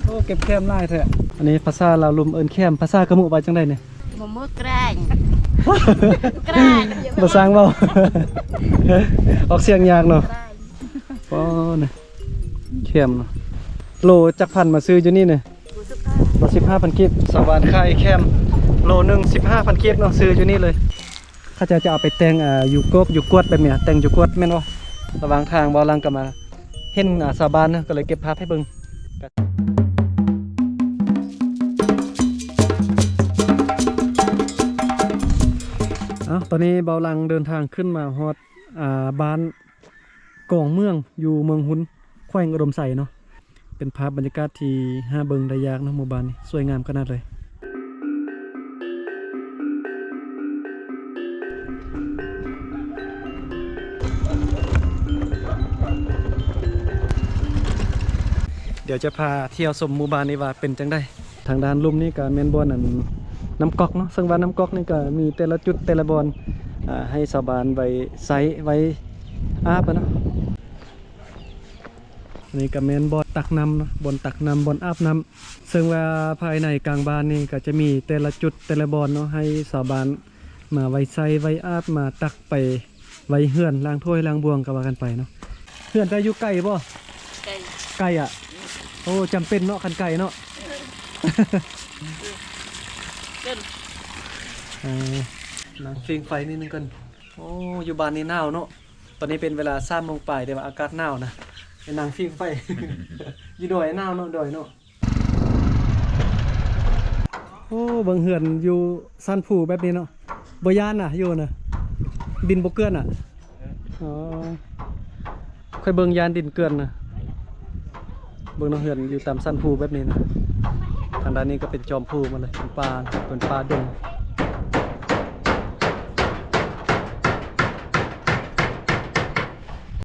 ໂອ້ ເກັບແຄມຫຼາຍແທ້. ອັນນີ້ພາສາລາວລຸ່ມເອີ້ນແຄມ, ພາສາຂະມຸວ່າຈັ່ງໃດນີ້? ມະມ່ວງກຣາຍ ກຣາຍ ບໍ່ຊ່າງເວົ້າ ອອກສຽງຍາກເນາະ. ກຣາຍ ອໍ ນີ້ແຄມເນາະ. ໂລຈັກພັນມາຊື້ຢູ່ນີ້ນີ້? ໂລສິບຫ້າ ໂລສິບຫ້າພັນກີບ. ຊາວບ້ານຂາຍແຄມໂລໜຶ່ງສິບຫ້າພັນກີບເນາະ, ຊື້ຢູ່ນີ້ເລີຍ. ເຂົາເຈົ້າຈະເອົາໄປແຕ່ງ ອ່າ ຢູ່ກອບ ຢູ່ກວດແບບນີ້ ແຕ່ງຢູ່ກວດແມ່ນບໍ່? ລະຫວ່າງທາງບ່າວຫຼັງກໍມາເຫັນ ອ່າ ຊາວບ້ານເນາະ ກໍເລີຍເກັບພາບໃຫ້ເບິ່ງ. ເອົ້າ ຕອນນີ້ບ່າວຫຼັງເດີນທາງຂຶ້ນມາຮອດ ອ່າ ບ້ານກອງເມືອງ ຢູ່ເມືອງຮຸນ ແຂວງອຸດົມໄຊເນາະ. ເປັນພາບບັນຍາກາດທີ່ຫາເບິ່ງໄດ້ຍາກເນາະ, ໝູ່ບ້ານນີ້ສວຍງາມຂະໜາດເລີຍ. ດຽວຈະພາທ່ຽວຊົມໝູ່ບ້ານນີ້ວ່າເປັນຈັ່ງໃດ. ທາງດ້ານລຸ່ມນີ້ກໍແມ່ນບ່ອນ ອັນ ນ້ຳກອກເນາະ, ເຊິ່ງວ່ານ້ຳກອກນີ້ກໍມີແຕ່ລະຈຸດແຕ່ລະບ່ອນ ອ່າ ໃຫ້ຊາວບ້ານໄວ້ໃຊ້ໄວ້ອາບເນາະ. ອັນນີ້ກໍແມ່ນບ່ອນຕັກນ້ຳເນາະ, ບ່ອນຕັກນ້ຳ ບ່ອນອາບນ້ຳ. ເຊິ່ງວ່າພາຍໃນກາງບ້ານນີ້ກໍຈະມີແຕ່ລະຈຸດແຕ່ລະບ່ອນເນາະ ໃຫ້ຊາວບ້ານມາໄວ້ໃຊ້ໄວ້ອາບ ມາຕັກໄປໄວ້ເຮືອນ ລ້າງຖ້ວຍລ້າງບ່ວງກໍວ່າກັນໄປເນາະ. ເຮືອນເຈົ້າຢູ່ໄກບໍ່? ໄກ ໄກອະ. ໂອ້ ຈຳເປັນເນາະ ຄັນໄກເນາະ. ເອີ ນັ່ງຟິງໄຟນິດໜຶ່ງກ່ອນ. ໂອ້ ຢູ່ບ້ານນີ້ໜາວເນາະ. ຕອນນີ້ເປັນເວລາສາມໂມງປາຍ ແຕ່ວ່າອາກາດໜາວນະ. ໄປນັ່ງຟິງໄຟ ຢູ່ດອຍໜາວເນາະ ດອຍເນາະ. ໂອ້ ເບິ່ງເຮືອນຢູ່ຊັ້ນພູແບບນີ້ເນາະ. ບໍ່ຢ້ານນະ ຢູ່ນະ ດິນບໍ່ເກືອນນະ? ອໍ ຂ້ອຍເບິ່ງຢ້ານດິນເກືອນນະ. ເບິ່ງເນາະ ເຮືອນຢູ່ຕາມຊັ້ນພູແບບນີ້ນະ. ທາງດ້ານນີ້ກໍເປັນຈອມພູໝົດເລີຍ, ເປັນປ່າ ເປັນປ່າດົງ.